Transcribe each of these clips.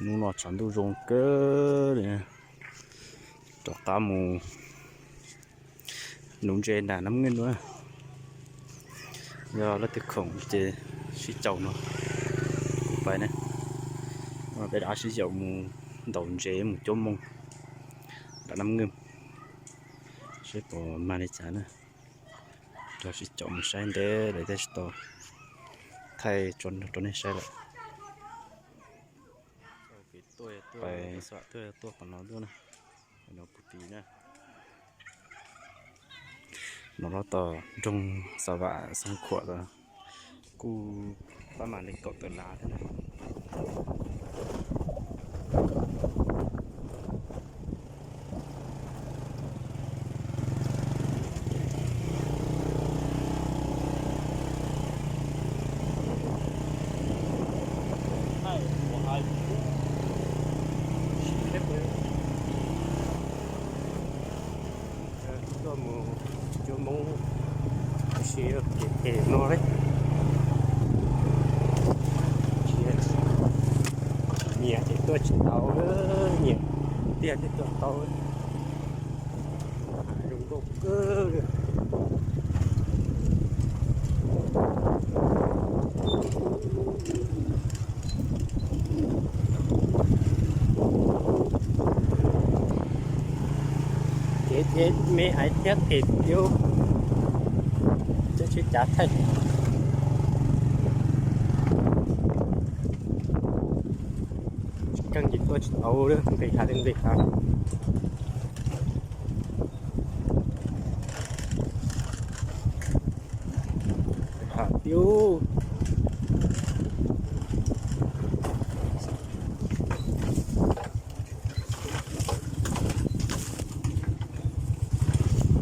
Hnub no tshav ntuj zoo kawg li, rov qab mus nuv ntses nram Nab Nkeej dua. Yog leej twg khoom ces sib caum no kuv pais na. Peb rov qab sib yaum mus ntaus ntses mus cuab moo nram Nab Nkeej, seb puas mag li cas na. Rov sib caum mus saib ntev lawm thiaj tsis tau thaij rau nej saib lawm. Pais tuaj qhov no tuaj na, no kuv tiv na. No lub tom nroog Xa Vam Xeev Khuam los kuj pab mam li kaum tawm lav thiab na. Tuaj mus cuab Hmoob, tab sis kev phem no li, nyiam ces tuaj tsis tau, nyiam tiag thiaj tuaj tau. Zoo nkauj kawg li. Kev me hais thiab phem tiag, tsis tshua cav thaij. Tsis keej ces tuaj tsis tau, nqis hav li nqis hav. Hav tiag.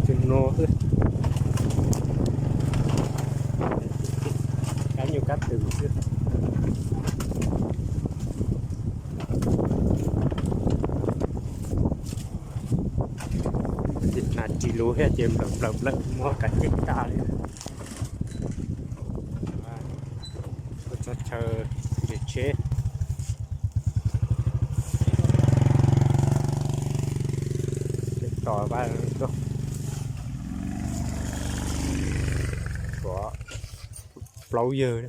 Tus no xwb, kab nyuj kab twm xwb. Hnav ris luv thiab ces nplawm nplawm nplawm mob kav ceg tas li. Tuaj txog chaw ntses tsheb, tos vaj tuaj, tshuav plaub yawg.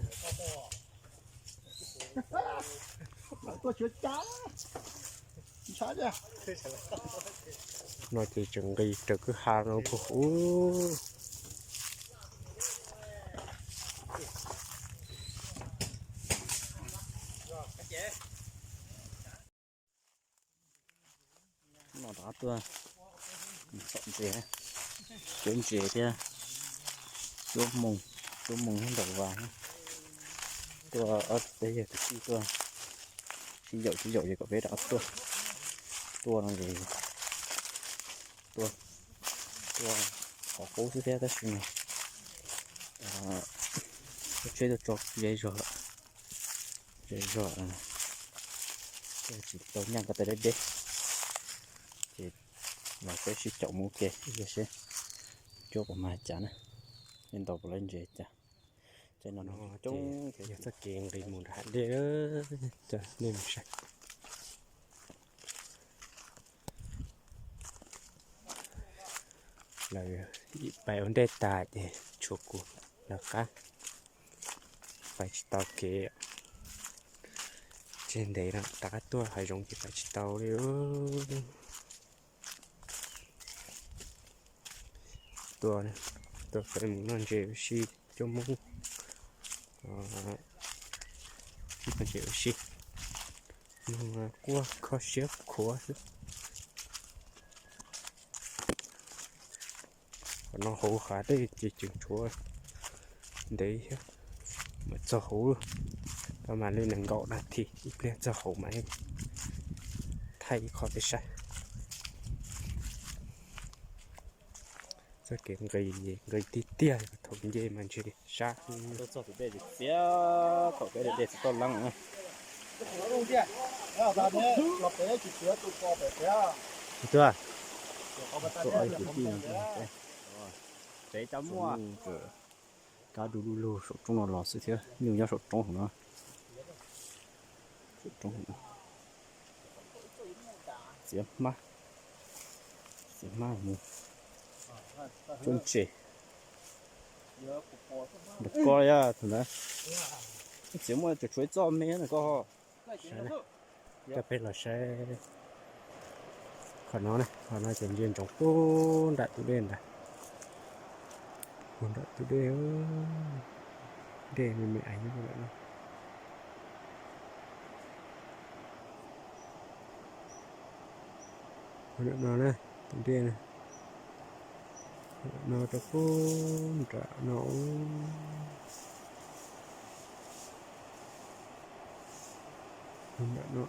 No ces tseem nqis raws kwj ha no puag ub. No rov qab tuaj txhom ntses, cuab ntses thiab cuab moo, cuab moo thiab ntaus vas. Tuaj ob peb yawg kwv tij tuaj sib yaum sib yaum ces kom peb rov qab tuaj. Tuaj no ces tuaj, tuaj qhov qub xwb thiab tab sis mas lub tsheb tuaj tso ze zog lawm, ze zog lawm, tsis tau nyaj ko taw deb deb. Ces los peb sib caum mus ua ke ib pliag seb cuab puas mag cas na, ntaus puas lawv ntses cas. Ces no coob, yog txoj kev nqis mus nram hav dej, coj nej mus saib. Lawv pais ua ntej tas ces tshuav kuv lawv qab, pais tsis tau kev. Tseg ntev no rov qab tuaj hav zoov ces pais tsis tau li. Tuaj, tuaj peb mus noj ntses ua si, cuab Hmoob noj ntses ua si, quaj kho siab khuav xwb. Qhov no hauv hav dej ces tseem tshuav ntev thiab, mas txog hauv, tau mas li nees nkaum nas this ib pliag txog hauv mas thaij ib qho peb saib. Txoj kev nqis, nqis tiag tiag, thaum nce mas ntshe sab. Txog tus dej txias, thaum peb de dej tsis tau leeb. Tuaj, tsev cov muaj kab du lug lug saum roob no los xwb thiab, nyuj nyob saum roob hauv no. Saum roob hauv no. Txiav hmab, txiav hmab mus cuab ntses. Nram ko yog thaum ntawd txiav muaj tsuas tshuav ib txoj me na ko. Coj peb los saib qhov no, qhov no ces ntsia ntsoov puag nram tus dej ntag. Puag nram tus dej, dej me me ais nyob puag nram no. Puag nram no na, tus dej no rau puag nram no. Puag nram no.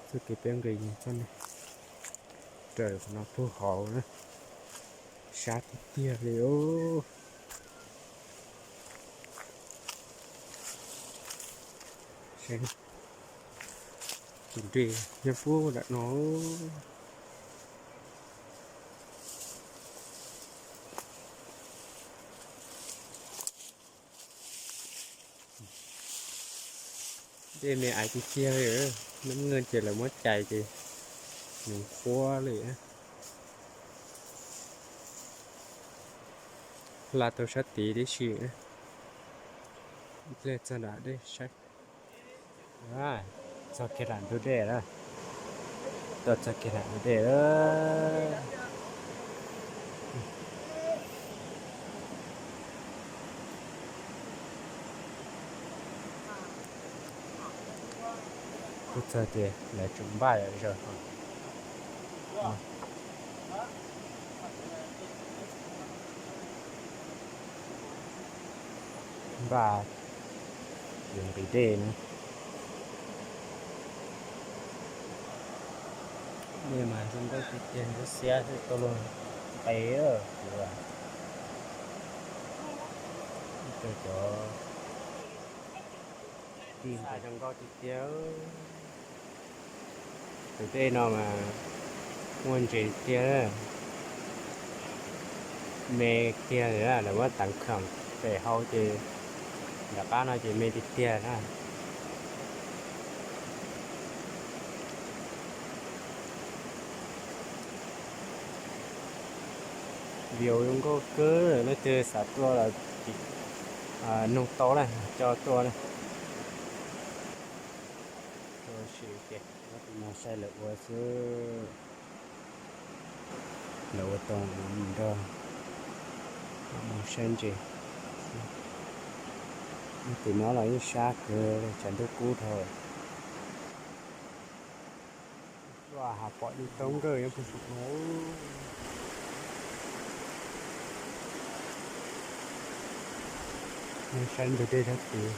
Txoj kev peb nqis txoj no raws qhov no puag hauv na, sab tiag tiag li os. Tus dej nyob puag nram no. Dej me ais tiag tiag li, nab nqeeg ces lawv muab cais ces nws qhuav li. Hla tau sab tid tib si. Dlej txog nram dej saib. Txog kiag nram ntug dej lawm. Tuaj txog kiag nram ntug dej lawm. Tuaj txog ces lawv tseem npaj zom zaws. Npaj yuav nqis dej na. Dej mas zoo nkauj tiag tiag, ntxim xiab xwb, tau luag nqes kuv. Cov tij mas zoo nkauj tiag tiag. Tus dej no mas muaj ntses tiag, me kiag li, lawv muab teev khoom pem hauv ces nram qab no ces me tiag tiag na. View zoo nkauj kawg, leej twg xav tuaj los tsis, nug tau na, coj tuaj na. Tab sis ces no saib lawv ua xwb, lawv ua tau nrog mus saib ntses. Tim no los yeej sab kawg, tshav ntuj kub dhau. Tuaj hav pom yeej tau nkawj nyob puag saum no. Saib ntug dej sab tid.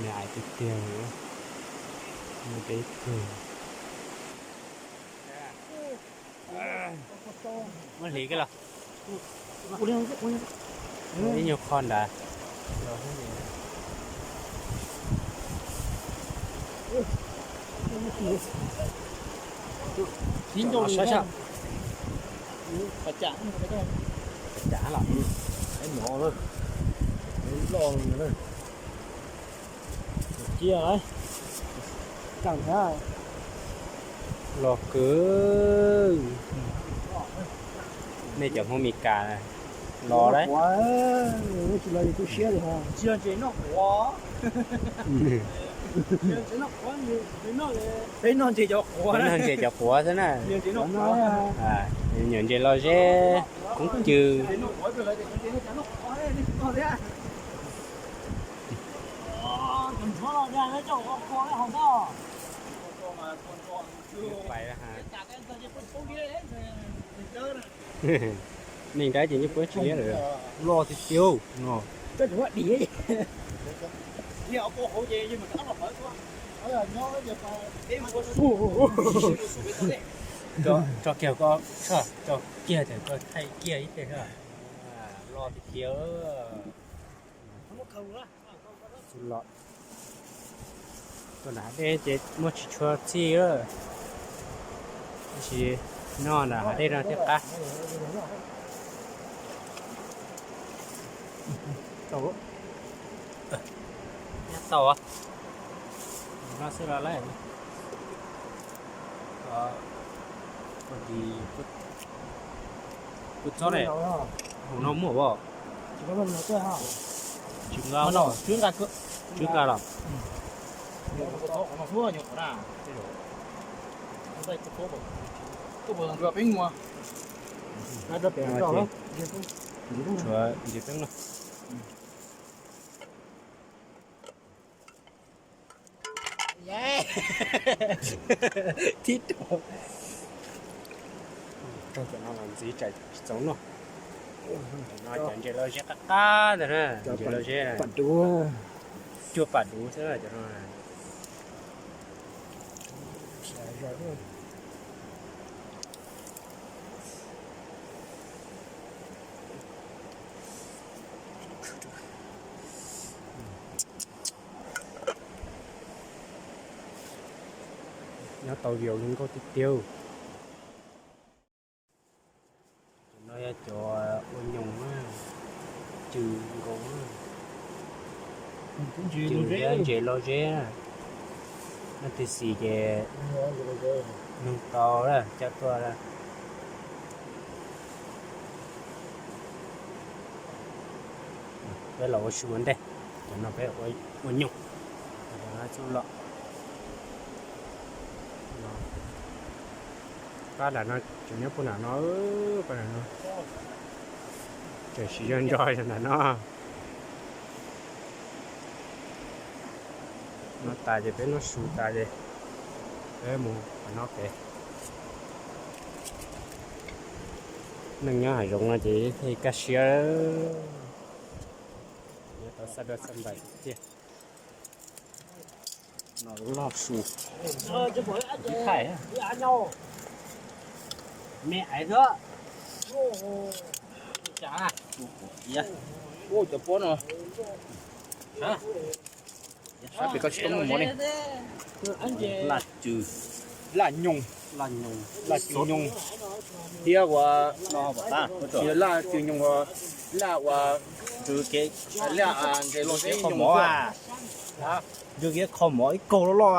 Me ais tiag tiag, me deb kawg. Muab hliv kiag los. Ib nyuag qho nrad. Sab sab. Cas los, no, loj cia. Los kawg. Nej cov Hmoob Mes Kas los lawm. Tsis los kuv siab li. Tsis los ntses noj quav. Peb noj ntses cov quav, peb noj ntses cov quav xwb na. Nyuam ntses los ze, koob cw. Neeg nrab ces yeej puab tsis liab lawm. Loj tiag tiag no. Tso kiag koj, tso kiag tias koj thaij kiag ib teg. Loj tiag tiag. Los. Nram hav dej ces muaj tsis tshua txhij lawm, tab sis noj nram hav dej no thiaj qab. Tau, no xwb los lawm. Kuv txob ne, hauv no muaj os. Tsis nqa, tsis nqa los. Tshuav ntses peb no. Thib rau. Cov no los ntxiv tsam tsis txaus noj. Cov no cov ntses loj zeb qab qab ntag na, ntses loj zeb. Cuag pam duv xwb cov no. Nyob tau vias zoo nkauj tiag tiag. Cov no yog cov ua nyoos na, cw nkaus na, cw thiab ntses loj zeb na. Leej twg xis ces nug tau lawm coj tuaj. Peb los ua si ua ntej, cov no peb ua nyoos, cov no txuj lom. Pab nram no tseem nyob puag nram no, pab nram no tseem siv zog ntso yog nram no. Noj tas ces peb noj su tas ces peb mus qhov no pem. Neeg nyob hav zoov no ces thiaj kaj siab, nyob tau xab daj xab ntais tiag. No loj su. Ib thaij. Me aiv xwb. Ua cov pob no. Sab pem koj tsis tau muaj mov ne. Laj cw, laj nyoos, laj cw nyoos, thiab ua laj cw nyoos, laj ua cw kev, laj ntses loj zeb nyoos. Ntses kev kho mov ib kaug loj loj.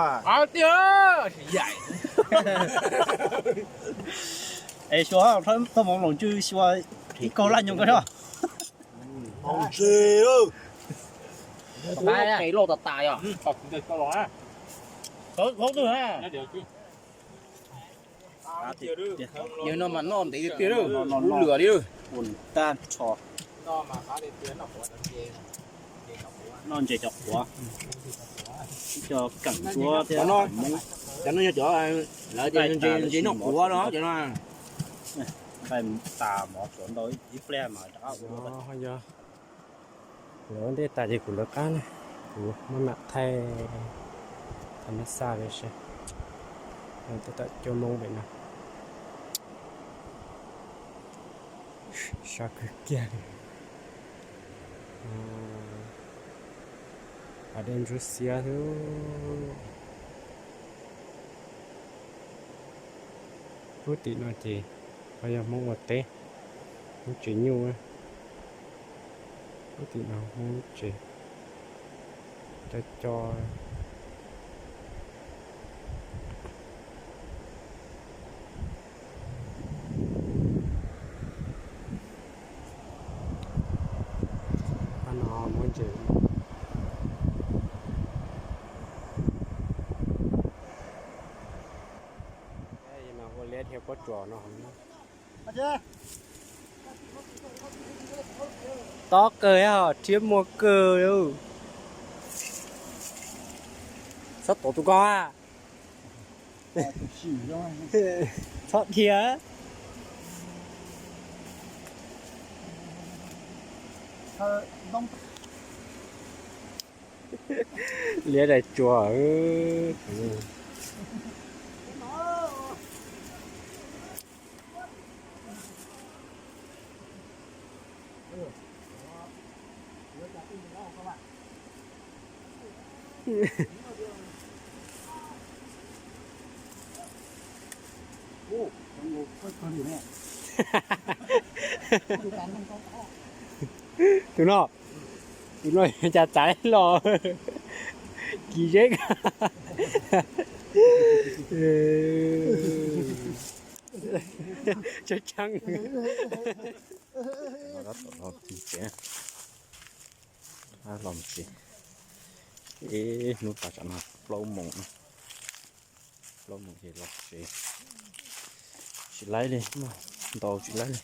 Es xyuas tau mov loos tsw xyuas ib kaug laj nyoos ko. Ntses loj tas tas yog. Yawg no mas noj ntev tiag tiag, ub lwm li. Noj ntses cov quav, cov keem duab thiab. Cov no yog cov lawv tias ntses noj quav no cov no. Nqaij tas mov tsuav ntau ib pliag mas rov qab ua. Lawv ua ntej tas ces kuv lawv qab na, kuv maj mam thaij thaij mej xaj li seb. Tej tom cuaj moo pem no. Sab kawg kiag li. Hav dej ntsuab xiab xwb. Pub tim no ces ho yog Hmoob ua teb, Hmoob tsev nyuj. Pub tim no Hmoob tsev co co. Qab no muab ntses. Ua liab dhia pob tsuas no. Tob kawg thiab, rhiab muag kawg li. Txhob tuav tus ko a. Txhob dhia. Liab daim tsuas. Tus no, tus no cas txaiv los kis zeb. Tseeb tseeb. Los tsev, ib hnub tas tsam no plaub moos, plaub moos ces los tsev. Tsis laib li, ntaus tsis laib li.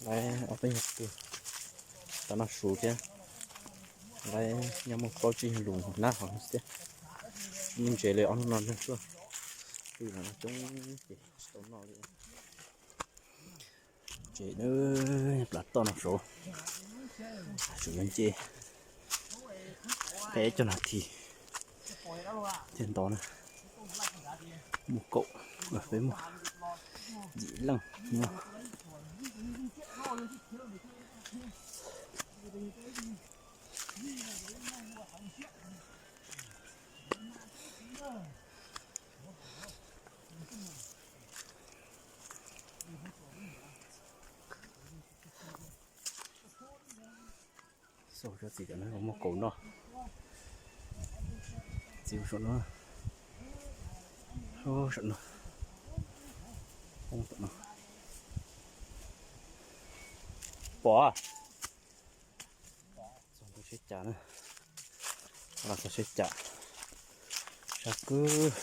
Laib ob peb nyuag twg, tav no su thiab. Laib nyob muaj plaub tsib lus nab hov thiab. Tsis muaj ntses li ob hnub no neeg tuaj pw no coob ces tsis tau noj li. Tsev, plav toj no saud, tseem yuav nce peb cov nas this thiaj ntov na. Muaj kaum, peb muaj yim leej. Xauj cov txiv cov no muaj kaus noj. Txiv saum no, saum no, poob tom no. Pom. Txog ntua tsheb cas na, los txog tsheb cas, sab kwb.